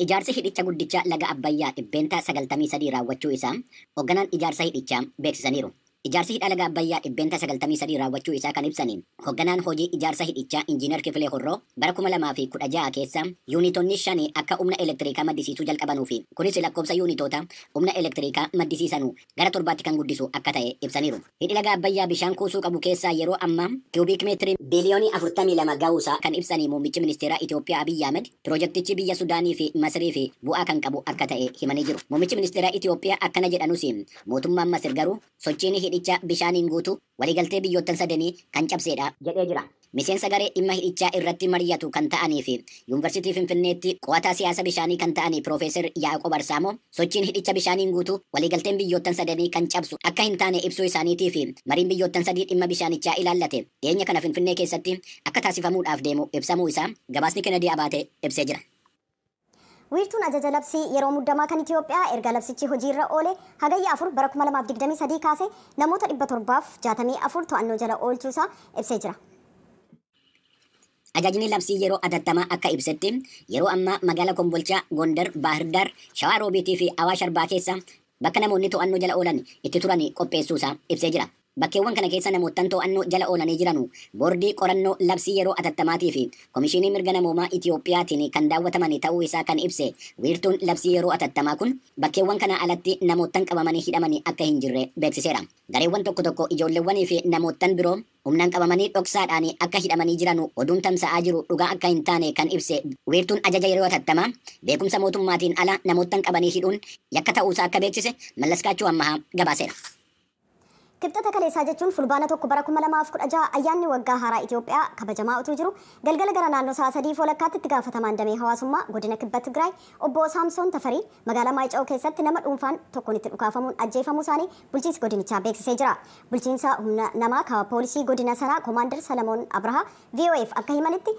Ijaarsi hidhicha guddicha laga Abbayyaa 93% raawwachuu isaa hoogganaan ijaarsa hidhichaa beeksisaniiru. Ijaarsi hidha laga Abbayyaa 93% raawwachuu isaa kan ibsaniin hoogganaan hojii ijaarsa hidhichaa Injiinar Kifilee Horroo bara 2016 keessa yuunitonni 5 akka humna elektirikaa maddisiisuu jalqabanuu fi kunis lakkoofsa yuunitoota humna elektirikaa maddisiisanuu gara 7tti kan guddisu akka ta'e ibsaniiru. Hidhi laga Abbayyaa bishaan kuusuu qabu keessaa yeroo ammaa kiubiik meetirii biliyoonii 42 ga'uusaa kan ibsanii muummichi ministeeraa Itoophiyaa Abiyyi Ahmed piroojeektichi biyya Sudaanii fi Masrii fi bu'aa kan qabu akka ta'e himanii jiru. Muummichi ministeeraa Itoophiyaa akkana jedhanus mootummaan Masir garuu sochiin hidhicha bishaaniin guutu waliigaltee biyyoottan sadanii kan cabseedha jedhee jira. Miseensa garee dhimma hidhichaa irratti mari'atu kan ta'anii fi Yuunivarsiitii Finfinneetti qo'ataa siyaasa bishaanii kan ta'anii Piroofeesar Yaaqoob Arsaamoo sochiin hidhicha bishaaniin guutu waliigalteen biyyoottan sadanii kan cabsu akka hin taane ibsuu isaaniitii fi mariin biyyoottan sadii dhimma bishaanichaa ilaallate dhiyeenya kana Finfinnee keessatti akka taasifamuudhaaf deemu ibsamuu isaa gabaasni Kennedy Abaatee ibsee jira. Wiirtuun ajaja labsii yeroo muddamaa kan Itoophiyaa erga labsichi hojiirra oole hagayya 4 bara 2023 kaasee namoota 764 to'annoo jala oolchuusaa ibsee jira. Ajajni labsii yeroo atattamaa akka ibsetti yeroo ammaa magaalaa Kombolchaa, Gondar, Baahirdaar, Shawaa Roobiitii fi Awaash Arbaa keessa bakka namoonni to'annoo jala oolan itti turan qopheessuusaa ibsee jira. Bakkeewwan kana keessa namoottan to'annoo jala oolanii jiranu boordii qorannoo labsii yeroo atattamaatii fi komishinii mirga namoomaa Itiyoophiyaatiin kan daawwataman ta'uu isaa kan ibse wiirtuun labsii yeroo atattamaa kun bakkeewwan kana alatti namoottan qabamanii hidhamanii akka hin jirre beeksiseera. Gareewwan tokko tokko ijoolleewwanii fi namoottan biroo humnaan qabamanii dhoksaadhaan akka hidhamanii jiranu oduun tamsa'aa jiru dhugaa akka hin taane kan ibse wiirtuun ajaja yeroo atattamaa beekumsa mootummaatiin ala namoottan qabanii hidhuun yakka ta'uusaa akka beeksise Mallaskaachuu Ammahaa gabaaseera. Kibxata kaleessaa jechuun fulbaana 1 bara 2016 ayyaanni waggaa haaraa Itoophiyaa kabajamaa utuu jiru galgala gara naannoo sa'a 3:30 itti gaafatamaan damee hawaasummaa godina Kibba Tigraay obbo Saamsoon Tafarii magaalaa Maayica'oo keessatti nama dhuunfaan tokkoon itti dhukaafamuun ajjeefamuu isaanii bulchiinsi godinichaa beeksisee jira. Bulchiinsa humna namaa poolisii godina sanaa Koomaandar Salamoon Abrahaa VOF akka himanitti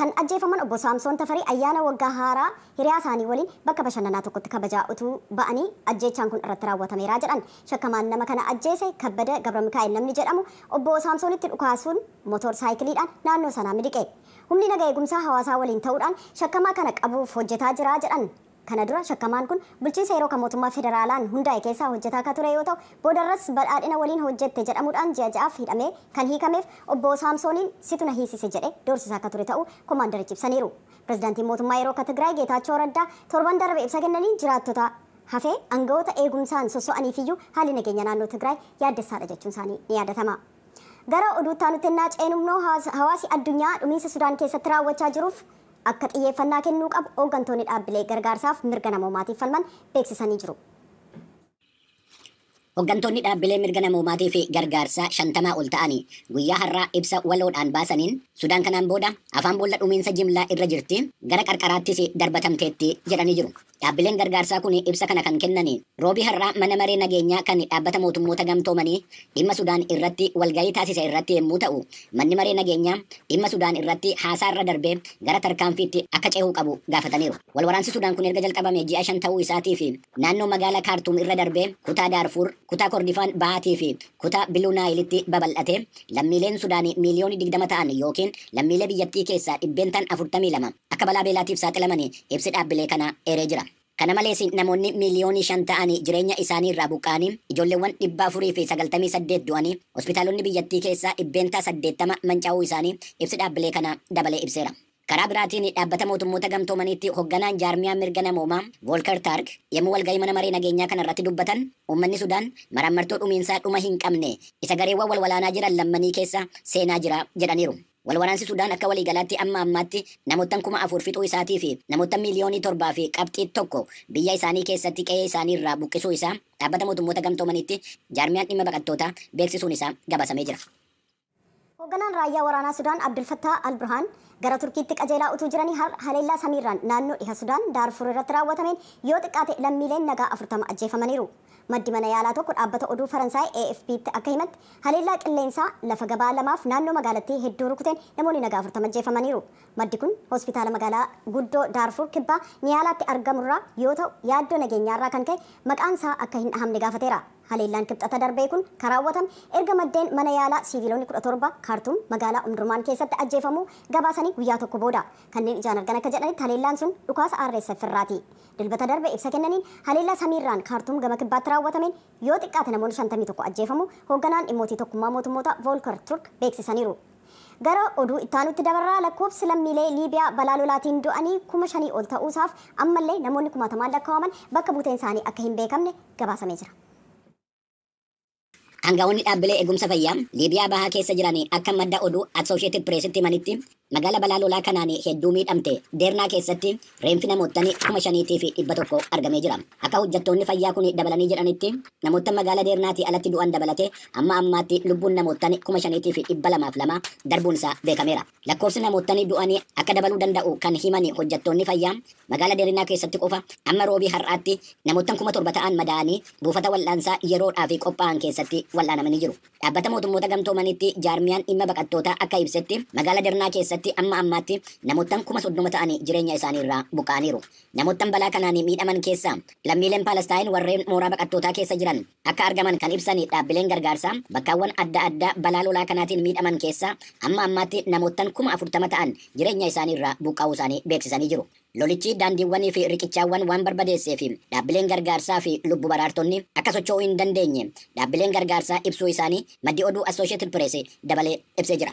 kan ajjeefaman obbo Saamsoon Tafarii ayyaana waggaa haaraa hiriyaa isaanii waliin bakka bashannanaa tokkotti kabajaa utuu ba'anii ajjeechaan kun irratti raawwatameera jedhan. Shakkamaan nama kana ajjeese Kabbada Gabra Mikaa'el namni jedhamu obbo Saamsoonitti dhukaasuun mootor saayikiliidhaan naannoo sanaa miliqe. Humni naga eegumsaa hawaasaa waliin ta'uudhaan shakkamaa kana qabuuf hojjetaa jira jedhan. Kana dura shakkamaan kun bulchiinsa yeroo kan mootummaa federaalaan hundaa'e keessaa hojjetaa akka ture yoo ta'u boodarras badhaadhina waliin hojjette jedhamuudhaan ji'a 6 hidhamee kan hiikameef obbo Saamsooniin situ na hiisise jedhe doorsisaa akka ture ta'uu koomaandarichi ibsaniiru. Pirezidaantiin mootummaa yeroo kan Tigraay Geetaachoo Raddaa torban darbe ibsa kennaniin jiraattota hafee aangawoota eegumsaan sosso'aniifiyyuu haalli nageenya naannoo Tigraay yaaddessaadha jechuun isaanii ni yaadatama. Gara oduutti aanutti innaa ceenumnoo hawaasi addunyaa dhumiinsa Sudaan keessatti raawwachaa jiruuf akka xiyyeeffannaa kennuu qabu hooggantoonni dhaabbilee gargaarsaaf mirga namoomaatiif falman beeksisanii jiru. Hooggantoonni dhaabbilee mirga namoomaatii fi gargaarsaa 50 ol ta'anii guyyaa har'aa ibsa waloodhaan baasaniin Sudaan kanaan booda afaan boolla dhumiinsa jimlaa irra jirti gara qarqaraattis darbatamteetti jedhanii jiru. Dhaabbileen gargaarsaa kun ibsa kana kan kennanii roobii har'aa mana maree nageenyaa kan dhaabbata mootummoota gamtoomanii dhimma Sudaan irratti walgahii taasise irratti yommuu ta'u manni maree nageenyaa dhimma Sudaan irratti haasaa irra darbee gara tarkaanfiitti akka ce'uu qabu gaafataniiru. Walwaraansi Sudaan kun erga jalqabame ji'a 5 ta'uu isaatii fi naannoo magaalaa Kaartuum irra darbee kutaa Daarfuur, kutaa Kordifaan Bahaatii fi kutaa Biluu Naayilitti babal'ate lammiileen Sudaanii miiliyoonii 20 ta'an yookiin lammiilee biyyattii keessaa 42% akka balaa beelaatiif saaxilamanii ibsi dhaabbilee kana eeree jira. Kana malees namoonni miiliyoonii 5 ta'anii jireenya isaanii irraa buqqa'anii ijoolleewwan 498 du'anii hospitaalonni biyyattii keessaa 80% mancaa'uu isaanii ibsi dhaabbilee kana dabalee ibseera. Karaa biraatiin dhaabbata mootummoota gamtoomaniitti hoogganaan jaarmiyaa mirga namoomaa Volker Turk yommuu walgahii mana maree nageenyaa kana irratti dubbatan uummanni Sudaan maraammartoo dhumiinsaa dhuma hin qabne isa gareewwan wal walaanaa jiran lammanii keessa seenaa jira jedhaniiru. Walwaraansi Sudaan akka waliigalaatti amma ammaatti namoottan 4,000 fixuu isaatii fi namoota miiliyoonii 7.1 biyya isaanii keessatti qe'ee isaanii irraa buqqisuu isaa dhaabbata mootummoota gamtoomaniitti jaarmiyaan dhimma baqattootaa beeksisuun isaa gabaasamee jira. Hoogganaan raayyaa waraanaa Sudaan Abdul Fattah Al-Burhaan gara Turkiitti qajeelaa utuu jiranii haleellaa samiirraan naannoo dhiha Sudaan Daarfur irratti raawwatameen yoo xiqqaate lammiileen nagaa 40 ajjeefamaniiru. Maddi mana yaalaa tokko dhaabbata oduu Faransaay AFP'tti akka himatti haleellaa qilleensaa lafa gabaa lamaaf naannoo magaalattii hedduu rukuteen namoonni nagaa 40 ajjeefamaniiru. Maddi kun hospitaala magaalaa guddoo Daarfur kibbaa Niyaalaatti argamurraa yoo ta'u yaaddoo nageenyaarraa kan ka'e maqaan isaa akka hin dhahamne gaafateera. Haleellaan kibxata darbee kun kan raawwatame erga maddeen mana yaalaa siiviilonni 17 Kaartuum magaalaa Umdurmaan keessatti ajjeefamuu gabaasanii raawwatamee guyyaa tokko booda. Kanneen ijaan argan akka jedhanitti haleellaan sun dhukaasa RSF irraati. Dilbata darbe ibsa kennaniin haleellaa samiirraan Kaartuum gama kibbaatti raawwatameen yoo xiqqaate namoonni 51 ajjeefamu hoogganaan dhimmootii tokkummaa mootummoota Volker Turk beeksisaniiru. Gara oduu ittaanutti dabarraa lakkoofsi lammiilee Liibiyaa balaa lolaatiin du'anii 5,000 ol ta'uusaaf ammallee namoonni kumaatamaan lakkaa'aman bakka buuteen isaanii akka hin beekamne gabaasamee jira. Aangawoonni dhaabbilee eegumsa fayyaa Liibiyaa bahaa keessa jiran akka madda oduu Associated Pressitti himanitti magaala balaa lolaa kanaan hedduu miidhamte Deernaa keessatti reenfi namoottan 5,100 argamee jira. Akka hojjettoonni fayyaa kun dabalanii jedhanitti namoota magaala Deernaatii alatti du'an dabalatee amma ammaatti lubbuun namoottan 5,202 darbuun isaa beekameera. Lakkoofsi namoottan du'anii akka dabaluu danda'u kan himan hojjettoonni fayyaa magaala Deernaa keessatti qofa amma roobii har'aatti namoottan 7,000 ta'an madaa'anii buufata wal'aansaa yeroodhaaf qophaa'an keessatti wal'aanamanii jiru. Dhaabbata mootummoota gamtoomanitti jaarmiyaan dhimma baqattootaa akka ibsetti magaala Deernaa keessatti amma ammaatti namoottan 30,000 ta'anii jireenya isaanii irraa buqqa'aniiru. Namoottan balaa kanaan miidhaman keessaa lammiileen Paalestaayin warreen mooraa baqattootaa keessa jiran akka argaman kan ibsan dhaabbileen gargaarsaa bakkaawwan adda addaa balaa lolaa kanaatiin miidhaman keessaa amma ammaatti namoottan 40,000 ta'an jireenya isaanii irraa buqqa'uu isaanii beeksisanii jiru. Lolichi daandiiwwanii fi riqichaawwan waan barbadeessee fi dhaabbileen gargaarsaa fi lubbu baraartonni akka socho'uu hin dandeenye dhaabbileen gargaarsaa ibsuu isaanii maddi oduu Associated Press dabalee ibsee jira.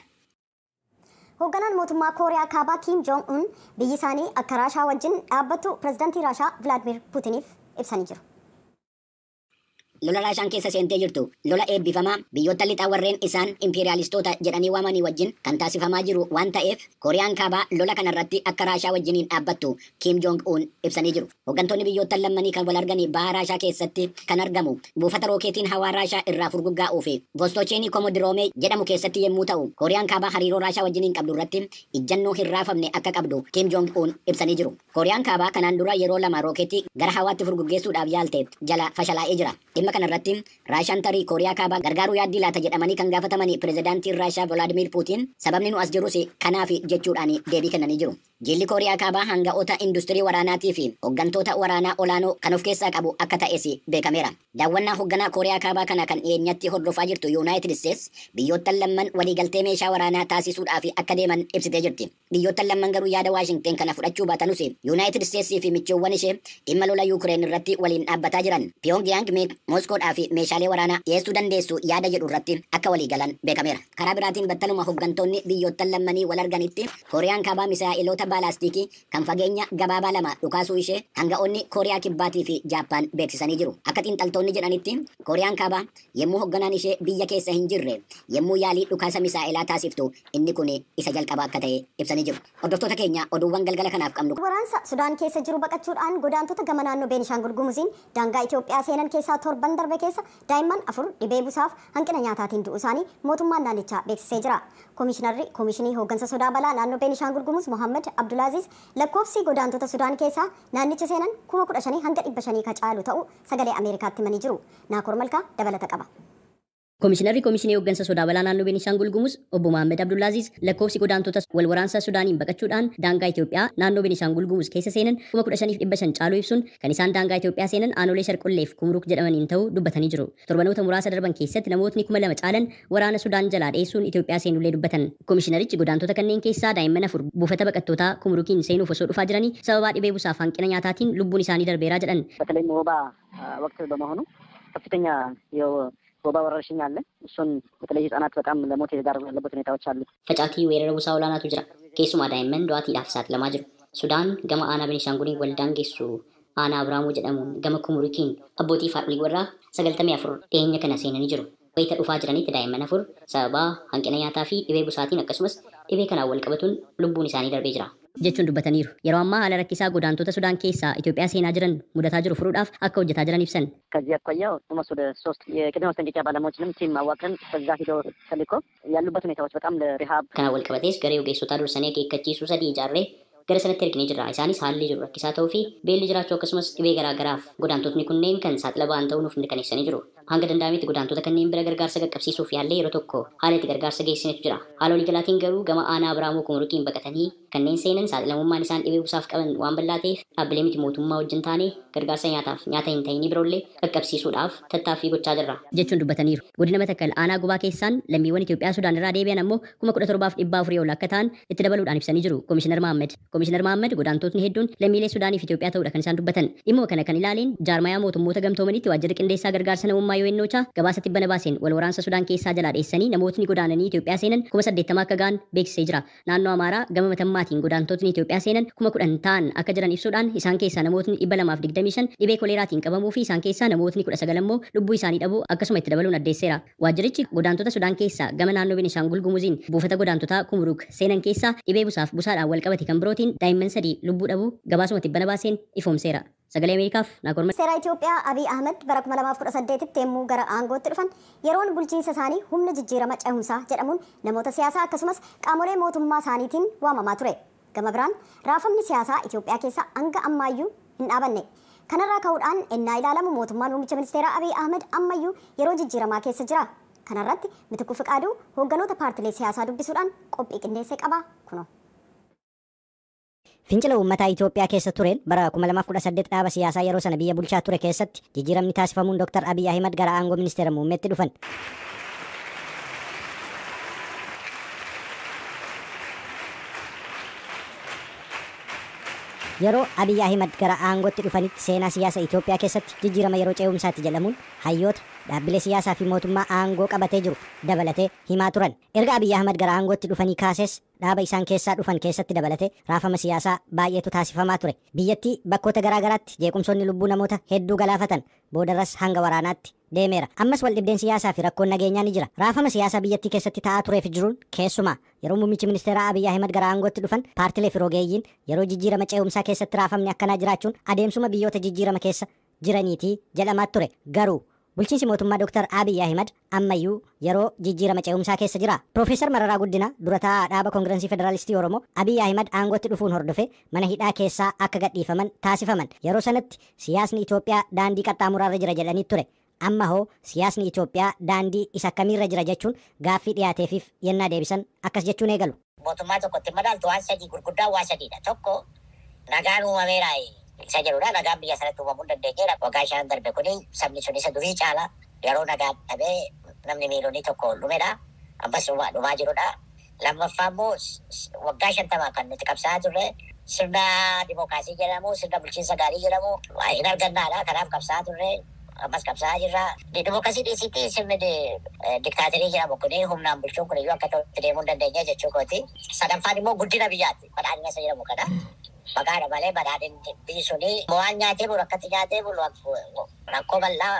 Hoogganaan mootummaa Kooriyaa Kaabaa Kim Jong Un biyyi isaanii akka Raashaa wajjin dhaabbattu pirezidaantii Raashaa Vilaadimir Puutiniif ibsanii jiru. Lola Raashaan keessa seentee jirtu lola eebbifamaa biyyoota lixaa warreen isaan impeeriyaalistoota jedhanii waamanii wajjin kan taasifamaa jiru waan ta'eef Kooriyaan Kaabaa lola kanarratti akka Raashaa wajjiniin dhaabbattu Kim Jong Un ibsanii jiru. Hooggantoonni biyyoota lammanii kan wal arganii baha Raashaa keessatti kan argamu buufata rookeetiin hawaa Raashaa irraa furguggaa'uu fi Vostocheenii Komodiroomee jedhamu keessatti yommuu ta'u Kooriyaan Kaabaa hariiroo Raashaa wajjiniin qabdu irratti ijjannoo hin raafamne akka qabdu Kim Jong Un ibsanii jiru. Kooriyaan Kaabaa kanaan dura yeroo lama rookeetii gara hawaatti furguggeessuudhaaf yaalte jala fashalaa'ee jira. Dhimma kanarratti Raashaan tarii Kooriyaa Kaabaa gargaaruu yaaddii laata jedhamanii kan gaafatamanii pirezidaantiin Raashaa Volaadimir Puutiin sababni nu as jirus kanaaf jechuudhaan deebii kennanii jiru. Jilli Kooriyaa Kaabaa hanga'oota industirii waraanaatii fi hooggantoota waraanaa olaanoo kan of keessaa qabu akka ta'es beekameera. Daawwannaa hoogganaa Kooriyaa Kaabaa kana kan dhiyeenyatti hordofaa jirtu Yuunaayitid Isteets biyyoottan lamman waliigaltee meeshaa waraanaa taasisuudhaaf akka deeman ibsitee jirti. Biyyoottan lamman garuu yaada Waashingteen kana fudhachuu baatanus Yuunaayitid Isteetsii fi michoowwan ishee dhimma lola Yuukireen irratti waliin dhaabbataa jiran Piyongiyaang Moskoodhaa fi meeshaalee waraanaa dhiyeessuu dandeessu yaada jedhu irratti akka waliigalan beekameera. Karaa biraatiin battaluma hooggantoonni biyyoottan lammanii wal arganitti Kooriyaan Kaabaa misaa'eloota baalaastikii kan fageenya gabaabaa lama dhukaasuu ishee hanga'oonni Kooriyaa Kibbaatii fi Jaappaan beeksisanii jiru. Akka xiinxaltoonni jedhanitti Kooriyaan Kaabaa yommuu hoogganaan ishee biyya keessa hin jirre yommuu yaalii dhukaasa misaa'elaa taasiftu inni kun isa jalqabaa akka ta'e ibsanii jiru. Hordoftoota keenya oduuwwan galgala kanaaf qabnu. Waraansa Sudaan keessa jiru baqachuudhaan godaantota gama naannoo Beenishaangul Gumuziin daangaa Itoophiyaa seenan keessaa torban darbe keessa daa'imman 4 dhibee busaaf hanqina nyaataatiin du'uu isaanii mootummaan naannichaa beeksisee jira. Koomishinarri Koomishinii Hooggansa Sodaa Balaa naannoo Beenishaangul Gumuz Mohammad Abdulaaziz lakkoofsi godaantota Sudaan keessaa naannicha seenan 15,000 hanga 500 ka caalu ta'uu sagalee Ameerikaatti himanii jiru. Naakoor Malkaa dabalata qaba. Koomishinarri Koomishinii Hooggansa Sodaa Balaa naannoo Beenishaangul Gumuz obbo Mohammad Abdulaaziz lakkoofsi godaantota wal waraansa Sudaaniin baqachuudhaan daangaa Itoophiyaa naannoo Beenishaangul Gumuz keessa seenan 15,500 caaluu ibsuun kan isaan daangaa Itoophiyaa seenan aanolee Sharqollee fi Kumruuk jedhamaniin ta'uu dubbatanii jiru. Torbanoota muraasa darban keessatti namootni 2,000 caalan waraana Sudaan jalaa dheessuun Itoophiyaa seenullee dubbatan. Koomishinarichi godaantota kanneen keessaa daa'imman 4 buufata baqattootaa Kumruukiin seenuuf osoo dhufaa jiranii sababaa dhibee busaaf hanqina nyaataatiin lubbuun isaanii darbeeraa jedhan. በተለይም ወባ ወቅት በመሆኑ ከፍተኛ ወባ ወረርሽኝ አለ። እሱን በተለይ ህጻናት በጣም ለሞት የተዳረጉ ያለበት ሁኔታዎች አሉ። Facaatii weerara busaa olaanaatu jira. Keessumaa daa'imman du'aatiidhaaf saaxilamaa jiru. Sudaan gama aanaa Beenishaanguliin waldaan geessu aanaa Abraamoo jedhamuun gama Kumurikiin abbootii fi haadholii warraa 94 dhiyeenya kana seenanii jiru. Wayita dhufaa jiranitti daa'imman 4 sababa hanqina nyaataa fi dhibee busaatiin akkasumas dhibee kanaan wal qabatuun lubbuun isaanii darbee jira. Jechuun dubbataniiru. Yeroo ammaa haala rakkisaa godaantota Sudaan keessaa Itoophiyaa seenaa jiran mudataa jiru furuudhaaf akka hojjetaa jiran ibsan. ከዚህ አኳያ ኦልሞስት ወደ 3 የቅድመ ማስጠንቀቂያ ባለሙያዎችንም ቲም አዋቅረን በዛ ሂዶ ተልኮ ያሉበት ሁኔታዎች በጣም ለሪሃብ Kanaan wal qabatees garee ogeessotaa dursanii akeekkachiisuu 3 ijaarree gara sanatti erginee jirra. Isaanis haalli jiru rakkisaa ta'uu fi beelli jiraachuu akkasumas dhibee garaagaraaf godaantotni kunneen kan saaxila ba'an ta'uu nuuf mirkaneessanii jiru. Hanga danda'ametti godaantota kanneen bira gargaarsa qaqqabsiisuuf yaallee yeroo tokko haala itti gargaarsa geessinetu jira. Haala waliigalaatiin garuu gama aanaa Abraamoo Kumrukiin baqatanii Kanneen seenan saaxilamummaan isaan dhibee busaaf qaban waan bal'aa ta'eef dhaabbilee miti mootummaa wajjin taanee gargaarsa nyaataaf nyaata hin ta'inii biroollee qaqqabsiisuudhaaf tattaaffii gochaa jirra jechuun dubbataniiru. Godina Matakkal aanaa Gubaa keessaan lammiiwwan Itoophiyaa Sudaan irraa deebi'an ammoo 17,400 ol akka ta'an itti dabaluudhaan ibsanii jiru. Komishinar Mahammad. Komishinar Mahammad godaantotni hedduun lammiilee Sudaanii fi Itoophiyaa ta'uudha kan isaan dubbatan. Dhimma kana kan ilaaleen jaarmayaa mootummoota gamtoomanitti waajjirri qindeessaa gargaarsa namummaa UNOCHA gabaasa tibbana baaseen wal waraansa Sudaan keessaa jalaa dheessanii namootni godaananii Itoophiyaa seenan 80,000 akka ga'an beeksisee jira. Naannoo Amaaraa gama Matammaatiin godaantotni Itoophiyaa seenan 10,000 ta'an akka jiran ibsuudhaan isaan keessaa namootni 225 dhibee koleeraatiin qabamuu fi isaan keessaa namootni 19 immoo lubbuu isaanii dhabuu akkasuma itti dabaluun addeesseera. Waajjirichi godaantota Sudaan keessaa gama naannoo Beenishaangul Gumuziin buufata godaantotaa Kumruk seenan keessaa dhibee busaaf busaadhaan wal qabate kan birootiin daa'imman 3 lubbuu dhabuu gabaasuma tibbana baaseen ifoomseera. Sagalee Ameerikaaf Naakoor Ministeera Itoophiyaa Abiy Ahmed bara 2018tti yommuu gara aangootti dhufan yeroon bulchiinsa isaanii humna jijjiirama cehumsaa jedhamuun namoota siyaasaa akkasumas qaamolee mootummaa isaaniitiin waamamaa ture. Gama biraan raafamni siyaasaa Itoophiyaa keessa hanga ammaayyuu hin dhaabanne. Kanarraa ka'uudhaan ennaa ilaalamu mootummaan muummicha ministeeraa Abiy Ahmed ammayyuu yeroo jijjiiramaa keessa jira. Kanarratti Mitikkuu Fiqaaduu hoogganoota paartilee siyaasaa dubbisuudhaan qophii qindeessee qaba. Kunoo. Fincila uummataa Itoophiyaa keessa tureen bara 2018 dhaaba siyaasaa yeroo sana biyya bulchaa ture keessatti jijjiiramni taasifamuun Dr. Abiy Ahmed gara aangoo ministeera muummeetti dhufan. Yeroo Abiy Ahmed gara aangootti dhufanitti seenaa siyaasa Itoophiyaa keessatti jijjiirama yeroo ce'umsaatti jedhamuun hayyoota dhaabbilee siyaasaa fi mootummaa aangoo qabatee jiru dabalatee himaa turan. Erga Abiy Ahmed gara aangootti dhufanii kaases dhaaba isaan keessaa dhufan keessatti dabalatee raafama siyaasaa baay'eetu taasifamaa ture. Biyyattii bakkoota garaa garaatti jeequmsoonni lubbuu namoota hedduu galaafatan boodarras hanga waraanaatti deemeera. Ammas wal dhibdeen siyaasaa fi rakkoon nageenyaa ni jira. Raafama siyaasaa biyyattii keessatti ta'aa tureef jiruun keessumaa yeroo muummichi ministeeraa Abiy Ahmed gara aangootti dhufan paartilee fi rogeeyyiin yeroo jijjiirama ce'umsaa keessatti raafamni akkanaa jiraachuun adeemsuma biyyoota jijjiirama keessa jiraniitii jedhamaa ture. Garuu bulchiinsi mootummaa Dr. Abiy Ahmed ammayyuu yeroo jijjiirama ce'umsaa keessa jira. Profeesar Mararaa Guddinaa dura taa'aa dhaaba Koongirensii Federaalistii Oromoo Abiy Ahmed aangootti dhufuun hordofe mana hidhaa keessaa akka gadhiifaman taasifaman. Yeroo sanatti siyaasni Itoophiyaa daandii qaxxaamuraarra jira jedhanii ture. Amma hoo siyaasni Itoophiyaa daandii isa akkamiirra jira jechuun gaaffii dhiyaateefiif yennaa deebisan akkas jechuun eegalu. Mootummaa tokkotti madaaltu waan sadii gurguddaa waan sadiidha. Tokko nagaan uumameera isa jedhudha. Nagaan biyya sanatti uumamuu hin dandeenyeera. Waggaa 5 darbe kuni sabni sun isa durii caala yeroo nagaan dhabee namni miiliyoonii tokko dhumedha. Ammas dhumaa jirudha. Lammaffaa immoo waggaa 50 kan nuti qabsaa'aa turre sirna dimookiraasii jedhamu sirna bulchiinsa gaarii jedhamu hin argannaadha. Kanaaf qabsaa'aa turre. Ammas qabsaa'aa jirra. Dimookiraasii dhiisitti sirni diktaaterii jedhamu kuni humnaan bulchuun kun iyyuu akka ta'utti deemuu hin dandeenye jechuu kooti. Sadaffaan immoo guddina biyyaati. Badhaadhina isa jedhamu kana. Maqaadha malee badhaadhinni biyyi suni waan nyaatee bulu akkatti nyaatee bulu rakkoo bal'aa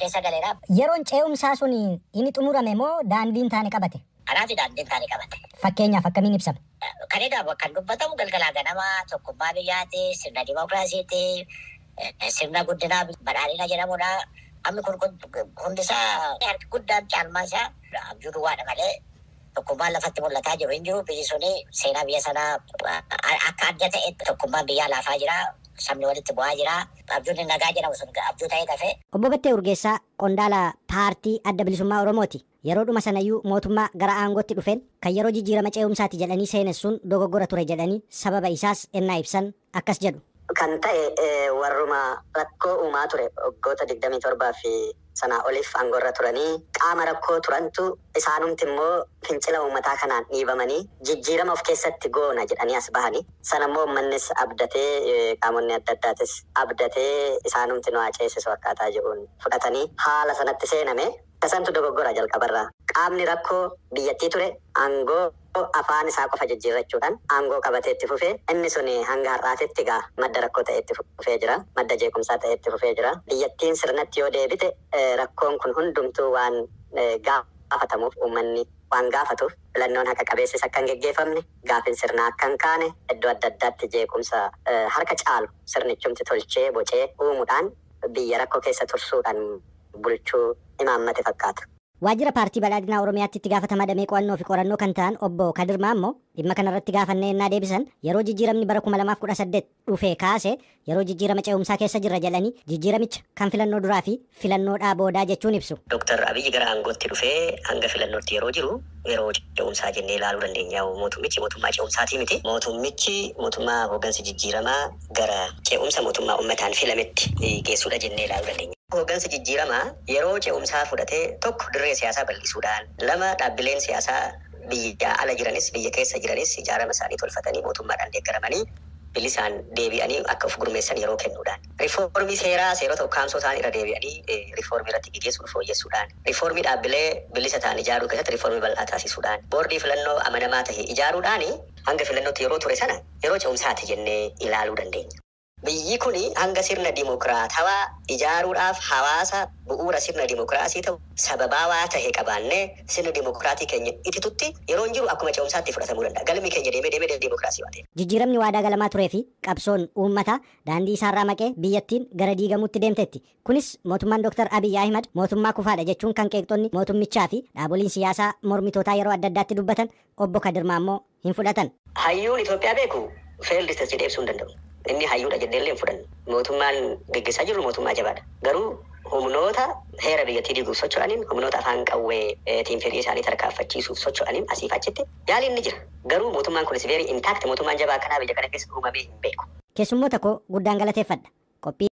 keessa galeera. Yeroon ce'umsaa sun inni xumurame moo daandiin taane qabate? Kanaaf daandiin taane qabate. Fakkeenyaaf akkamiin ibsama? Kan egaa kan dubbatamu galgalaa ganama tokkummaa biyyaati, sirna dimookiraasiiti, sirna guddinaa badhaadhina jedhamudha. Ammi kun hundisaa harki guddaan caalmaa isaa abjuu duwwaadha malee tokkummaan lafatti mul'ataa jiru hin jiru. Biyyi suni seenaa biyya sanaa akka adda ta'e tokkummaan biyyaa laafaa jira. Sabni walitti bu'aa jira. Abjuun nagaa jedhamu sun abjuu ta'ee tafe. Obbo Battee Urgeessaa qondaala paartii Adda Bilisummaa Oromooti. Yeroo dhuma sanayyuu mootummaa gara aangootti dhufeen kan yeroo jijjiirama ce'umsaati jedhanii seenessuun dogoggora ture jedhanii sababa isaas ennaa ibsan akkas jedhu. Kan ta'e warruma rakkoo uumaa ture waggoota 27 fi sanaa oliif aangoorra turanii qaama rakkoo turantu isaanumti immoo fincila uummataa kanaan dhiibamanii jijjiirama of keessatti goona jedhanii as bahanii sana immoo uummannis abdatee qaamonni adda addaatis abdatee isaanumti nu haa ceesisu akkaataa jedhuun fudhatanii haala sanatti seename. Tasantu dogoggora jalqabarraa. Qaamni rakkoo biyyattii ture aangoo afaan isaa qofa jijjiirrachuudhaan aangoo qabatee itti fufee inni sun hanga har'aatitti egaa madda rakkoo ta'e itti fufee jira. Madda jeequmsaa ta'e itti fufee jira. Biyyattiin sirnatti yoo deebite rakkoon kun hundumtuu waan gaafatamuuf uummanni waan gaafatuuf filannoon haqa qabeessis akka hin geggeeffamne gaafin sirnaa akka hin kaane iddoo adda addaatti jeequmsa harka caalu sirnichumti tolchee bocee uumuudhaan biyya rakkoo keessa tursuudhaan bulchuu imaammate fakkaata. Waajjira paartii badhaadhinaa Oromiyaatti itti gaafatamaa damee qo'annoo fi qorannoo kan ta'an obbo Kadir Maammoo dhimma kanarratti gaafannee ennaa deebisan yeroo jijjiiramni bara 2018 dhufee kaase yeroo jijjiirama ce'umsaa keessa jirra jedhanii jijjiiramicha kan filannoo duraa fi filannoodhaa boodaa jechuun ibsu. Dooktar Abiyyi gara aangootti dhufee hanga filannootti yeroo jiru yeroo ce'umsaa jennee ilaaluu dandeenya. Mootummichi mootummaa ce'umsaatii miti. Mootummichi mootummaa hooggansa jijjiiramaa gara ce'umsa mootummaa uummataan filametti geessuudha jennee ilaaluu dandeenya. Hooggansa jijjiiramaa yeroo ce'umsaa fudhatee tokko dirree siyaasaa bal'isuudhaan, lama dhaabbileen siyaasaa biyya ala jiranis biyya keessa jiranis ijaarama isaanii tolfatanii mootummaadhaan deeggaramanii bilisaan deebi'anii akka of gurmeessan yeroo kennuudhaan. Riifoormii seeraa seerota ukkaamsoo ta'an irra deebi'anii riifoormii irratti gaggeessuun fooyyessuudhaan. Riifoormii dhaabbilee bilisa ta'an ijaaruu keessatti riifoormii bal'aa taasisuudhaan. Boordii filannoo amanamaa ta'e ijaaruudhaan hanga filannootti yeroo ture sana yeroo ce'umsaati jennee ilaaluu dandeenya. Biyyi kuni hanga sirna dimokiraatawaa ijaaruudhaaf hawaasa bu'uura sirna dimokiraasii ta'u sababaawaa tahe qabaannee sirna dimokiraatii keenya ititutti yeroo hin jiru akkuma ce'umsaatti fudhatamuu danda'a. Galmi keenya deemee deemee dimokiraasii waan ta'eef. Jijjiiramni waadaa galamaa turee fi qabsoon uummataa daandii isaarraa maqee biyyattiin gara diigamuutti deemteetti. Kunis mootummaan Dr. Abiyyi Ahimad mootummaa kufaadha jechuun kan qeeqxonni mootummichaa fi dhaaboliin siyaasaa mormitootaa yeroo adda addaatti dubbatan obbo Kadir Maammoo hin fudhatan. Hayyuun Itoophiyaa beeku failed state jedhee ibsuu hin danda'u. Inni hayyuudha jennee illee hin fudhannu. Mootummaan gaggeessaa jirru mootummaa jabaadha. Garuu humnoota heera biyyattii diiguuf socho'aniin, humnoota afaan qawweetiin fedhii isaanii tarkaanfachiisuuf socho'aniin asiif achitti yaaliin ni jira. Garuu mootummaan kunis very intact mootummaan jabaa akkanaa biyya kana keessa uumamee hin beeku. Keessummoota koo guddaan galateeffadha. Qophii